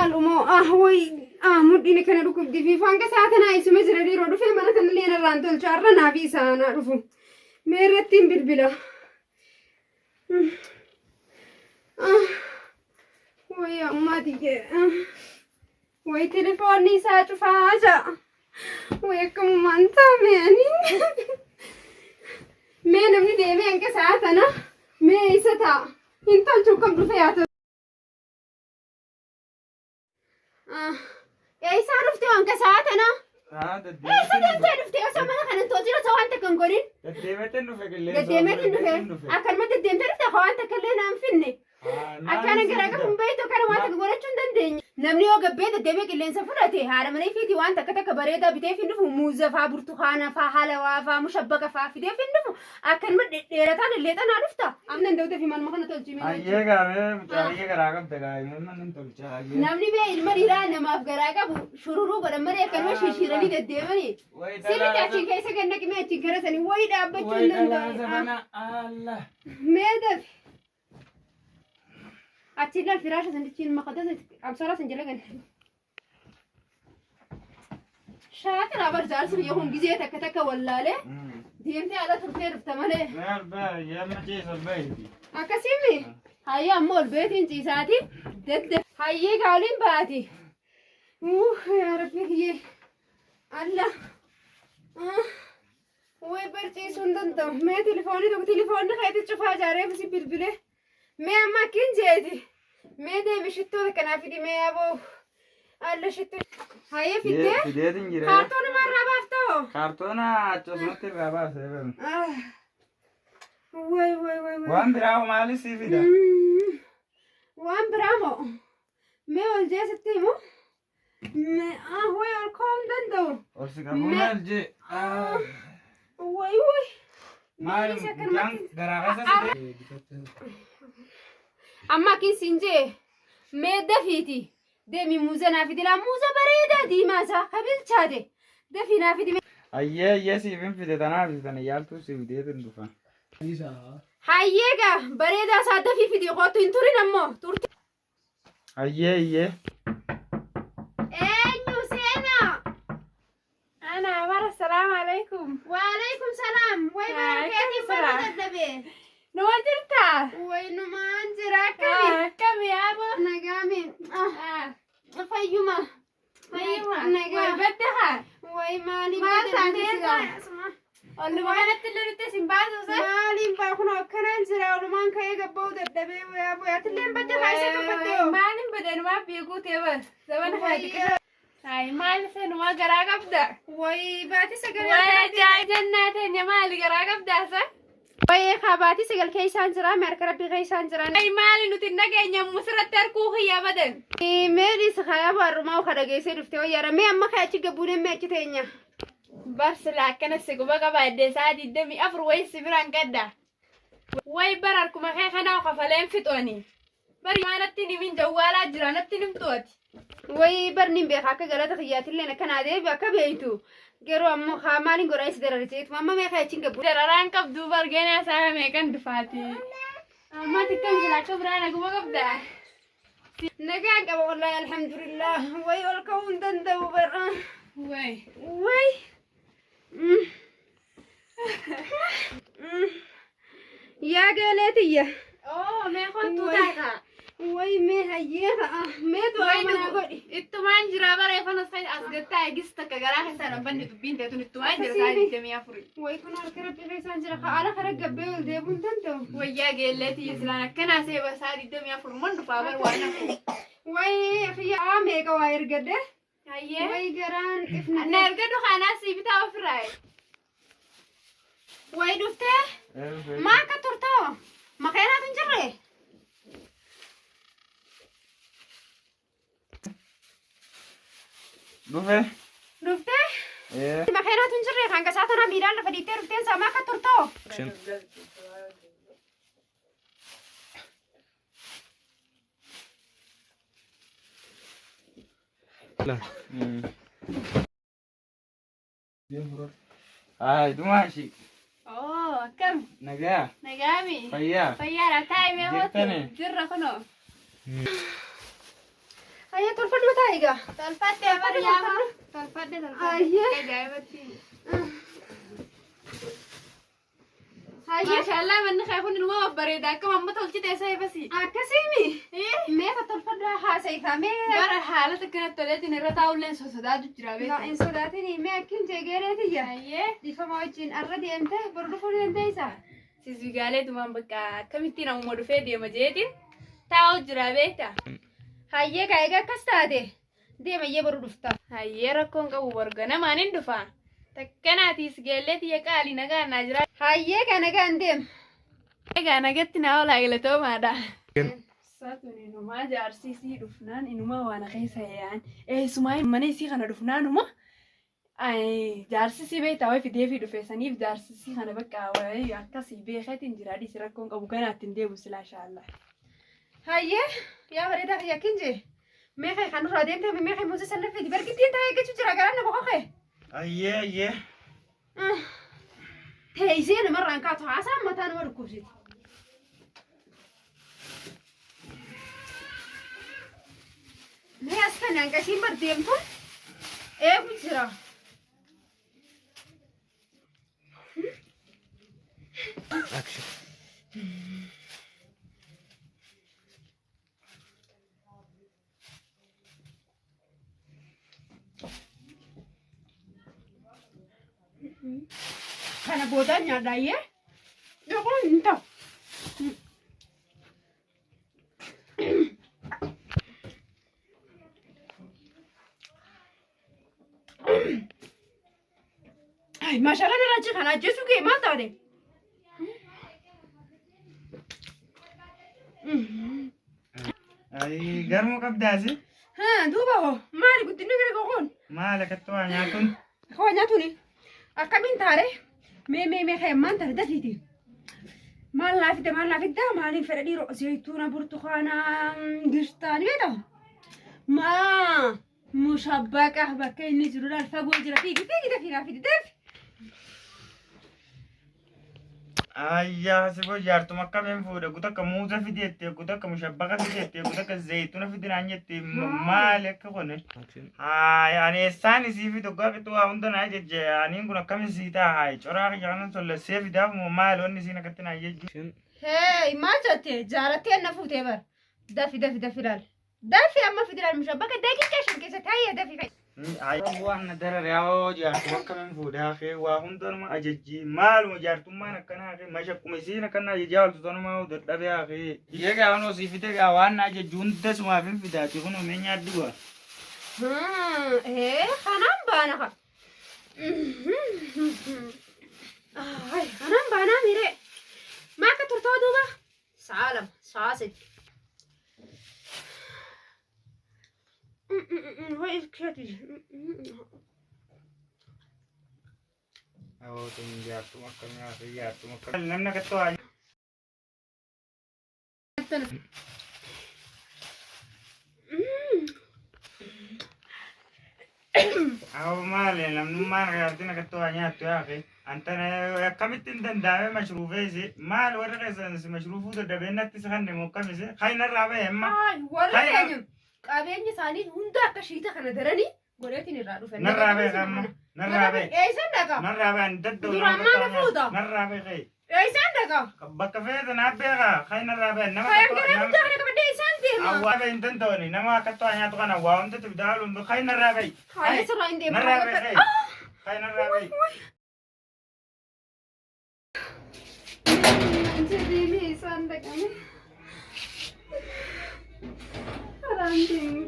Maalumoo ah way ah mudhiin kana dhukkubdi fi hanga sa'a tanaa isuma jira dhiiroo dhufee mana kanallee narraan tolcha har'a naa fi isaa naa dhufu. Mee irratti hin bilbila. Ah way ammaa tiyye. Way telefoonni isaa cufaa ja'a. Way akkamumaan taame ani. Mee namni deemee hanga sa'a tana mee isa ta'a. Hin tolchu kam dhufee haa ta'u. Eessaa dhufte hanga sa'a tana? Eessa deemtee dhufte osoo mana kana hin tolchin osoo waan takka hin godhin? Deddeemeetiin dhufe qilleensa. Deddeemeetiin dhufe. Akkanuma deddeemtee dhufte akka waan takka illee naan finne. Akkana garaa qabu hin beektu akkana waan takka godhachuu hin dandeenye. Namni yoo gabbee deddeemee qilleensa fudhate haadha mana ifiitii waan takka takka bareedaa bitee hin dhufu muuza faa burtukaana faa halawaa faa mushabbaqa faa fidee hin dhufu akkanuma dhedheerataan illee xanaa dhufta. Amma danda'u fi manuma kana tolchii mee. Ayyee gaamee mucaa biyya garaa qabda gaa'imee mana hin tolchaa ayyee. Namni bee ilma dhiiraa namaaf garaa qabu shururuu godhan malee akkanuma shishiiranii deddeemanii. Wayi Sirriitti achiin keessa gad naqimee achiin gara sanii wayii dhaabbachuu hin Wayi dhalaa danda'u. zabana Allah. Mee dafi. Achiin laal firaasha sandichiin makadasa qabsaraa san jala gale. Shaakira bar jaarsi biyya kun gizee takka takka wallaalee deemtee ala turtee dhufta malee. Mee albaa yamma ciisa bayti. Akkasiimi hayyee ammoo ol beetiin ciisaati dedde hayyee gaaliin baati. Uuh yaa rabbi kiyyee Allah. Ah. Way barciisuu hin danda'u. Mee tilifoonii tokko tilifoonni keetti cufaa jaaree si bilbile. Mee amma akkin jeeti. Mee deemi shittoo takka naa fidi mee aboo. Alla shittoo. Hayyee fiddee. Fideetiin jira. Kaartoona maarraa baaftoo? Kaartoona achosumatti irraa baasee baru. Ah. Way way way way. Waan biraa hoo maali sii fida? Waan biraa moo? Mee ol jee sitti himu? Mee ah way ol ka'uu hin danda'u. Ol si qabuu maal jee? Ah. Way way. Maali Meelis mucaan akkanumatti garaa keessa si Amma akkin siin jee mee dafiiti deemi muuza naa fidi laa muuza bareedaa diimaa isaa ka bilchaate dafii naa fidi. Ayyee ayyee siif hin fide tanaaf tana yaaltuu siif fideetiin dhufa. Hayyee gaa bareedaa isaa dafii fidi kootu hin turin ammoo turte. Ayyee ayyee. Eenyu seenaa? Ana bara salaamu alaikum. Waalaikum salaam. Way bara Haa, keetiin akkam bara jira? dadhabee. Numa jirtaa? Way numaan jira akkami? Akkami yaabo? Nagaami. Ah, Fayyuma. Fayyuma. Nagaa. Way badde haa? Way maaliin Maal badde taatee silaa? Olluma kanatti illee nutti isin baasu sa? Maaliin baa kun akkanaan jira olumaan ka'ee gabba'uu dadhabee wayaa bu'ee atillee hin badde haa isa kan badde hoo. Maaliin badde numaa beekuu ta'e bar. Zaman haa xiqqaa. Ay maal isa numaa garaa qabda? Way baatii sagalee Way ajaa'iba jannaa teenya maali garaa qabdaa sa? Way haa baatii sagal keessaan jira mee harka rabbii keessaan jira. Ay maali nuti hin dhageenye musirratti harkuu kiyya badan. Mee dhiisa haa baarrumaa ka dhageessee dhufte wayyaadha mee amma ka'ee achi gabbuunee mee achi teenya. Bar sila akkana si quba qabaadde sa'a 24 wayi si biraan gadda. Wayi bar harkuma kee kanaa kafaleen fixooni. Bari maa natti hin himin jawwaalaa jira natti hin himtu ati. Way barni hin beeka akka galata kiyyaatillee akkanaa deebi akka beeytu. Garuu ammoo haa maaliin godhaa isi darara jeetu amma mee ka'ee achi hin gabbu. Dararaan qabdu bar geenaa sa'a meeqan dufaati. Amma xiqqaan sila akka biraa naguma qabda. Nagaan qaba wallahi alhamdulillah. Way ol ka'uu hin danda'u bara. Wayi. Way. Yaa galee tiyya. Oo mee kottuu Wayi. taakaa. Way mee hayyee ka'a. Mee du'aa Wayi manaa godhi. Ittumaan jira bareeffana as gattaa eegis takka garaa keessaa dhabbanni dubbiin teetun ittumaan jira sa'a 24. Way kun harka rabbi keessaan jira. Haala kara gabbee ol deebi'uu hin danda'u. Wayyaa geelleetii islaan akkanaa seeba sa'a 24 mon dhufaa bar waan hafu. Way xiyyaa meeqa waa ergadde. Hayyee. Way garaan ifni. Na ergadhu kanaa sii bitaa ofirraa. Way dhuftee maa akka turtoo makeenaatu hin jirre. Dhufe. Dhuftee Ee. makeenaatu hin jirre kan gasaa tana miidhaan lafa dhiittee dhufteen isaa maa akka turtoo. Ay, dhumaa ishii. Oo akkam Nagaa. nagaami. Fayyaa. Fayyaadha taa'e mee hootu Jirtani? jirra kunoo. Hayyee tolfadhu taa'i egaa. Tolfadhe bar yaama. Tolfadhe tolfadhe. Ayyee. Ajaa'ibatti. Hayyee. Maashaallah manni kee kun ilmoo babbareeda akkam amma tolchite isa ebasi. Akkasiimi. Mee tolfadhu haasa'ifaa mee. Bara haala akkanatti toleetiin irra taa'ulleen sosodaatu jira beektaa. Hin sodaatin mee akkin jeegereetiyya. Ayyee. Dhiifama wajjin arra deemte boru dhufuu dandeessaa? Sisbigaaleetumaan bakka akkamittiin ammuma dhufee deema jeetiin taa'u jira beektaa. Hayyee kaa egaa akkas taate deemayyee boru dhufta. Hayyee rakkoon qabu borganamaan hin dhufa. Takkanaatiis geellee tiyya qaalii nagaa naa jira. Hayyee kaa nagaan deem. Egaa nagatti naa olaa galatoomaadha. Saatuun inumaa jaarsisii dhufnaan inumaa waan keessa yaa'an. Eessumaa mana isii kana dhufnaanuma jaarsisii beektaa wayi fidee fi dhufe saniif jaarsisii kana bakka wayi akkasii beekeetiin jira dhiisi rakkoon qabu ganaatti hin deebisu silaa shaallaa. Hayyee yaa bareedaa kiyya akkin jee. Mee kee kan nurraa deemte mee kee muuzi sana fidi bargittiin taa'ee eeggachuu jira garaan nama kokee. Ayyee ayyee. Teessee namarraan kaatu haasaan mataa nama dhukkubsiti. Mee as kan hanqasiin bar deemtu eegu jira. Kana boodaan nyaadhaayyee dhuguun hin ta'u. Ay, maashaala narraa kana ajjeesuu kee maal taate? Ayi garmuu qabdaasi. Haa, duuba hoo maali guddinni gara gogoon? Maal akkatti waa nyaatuun? Hoo nyaatuuni akkamiin taare? Mee mee mee kee maal taate dafiiti? Maal naa fidda maal naa fidda maaliin fedha dhiiroo zayituuna burtukaana girtaa ni beektaa? Maa mushabbaqa bakka inni jiru laal fagoo jira fiigi fiigi dafii naa fidi dafi. Ayyaa siboo jaartuma akkamiin fuudhe guta akka muuza fideette guta akka mushabbaqa fideette guta akka zayituuna fidinaan jette maali akka kun? Haay ani eessaan isii fidu gaafitu waa hunda naa jejje aniin kun akkamiin sii ta'a haay coraa kiyya kanan sollassee fidaaf moo maali wanni isiin akkatti naa jejju? Hee maal jette jaalattee na fuutee bar dafi dafi dafi laal dafi amma fidi laal mushabbaqa daqiiqaa shan keessatti hayya dafi fa'i. Waan na darare haa jaartuma akkamiin fuudhe hafee waa hundanuma ajajji maaluma jaartummaan akkanaa hafee mashakkuma isiin akkanaa ajajjaa oltu tanumaa dadhabee hafee. Egaa waan osii fide gaa waan na ajajju hunda sumaaf hin fidaati kun mee nyaaddu gaa. Ee kanaan baana ka. Ay kanaan baanaa miree. Maa akka turtoo duuba? Sa'a lama sa'a sadi. Wayi keeti. Awoo tun jaartuma akkamii hafee jaartuma akkamii. Namni akkatti waa Awoo maali namnummaan jaartiin akkatti waa nyaattu yaaqe. Antana akkamitti hin danda'ame mashruufeesi maal warri keessan si mashruufuu dadhabeen natti si kanne moo akkamisi kainarraa bahe amma. Ay warri keenya qabeenya isaanii hunda akka shiita kana daranii godheetiin irraa dhufan. Narraa bahe amma narraa bahe. Eessan dhaqa? Narraa bahe ani daddoo. Duraan maal fuuta? Narraa bahe. Eessan dhaqa? Bakka feete naa beeka kainarraa bahe nama. Faayaan gara guddaa kana qabadhee isaan deema. Awwaa bahe hin danda'ani nama akkatti waa nyaatu kana waa hundatti bidaaluun kainarraa bahe. Haala sirraa hin deema. Narraa bahe. Kainarraa bahe. Deemee isaan dhaqame. Karaan deemu.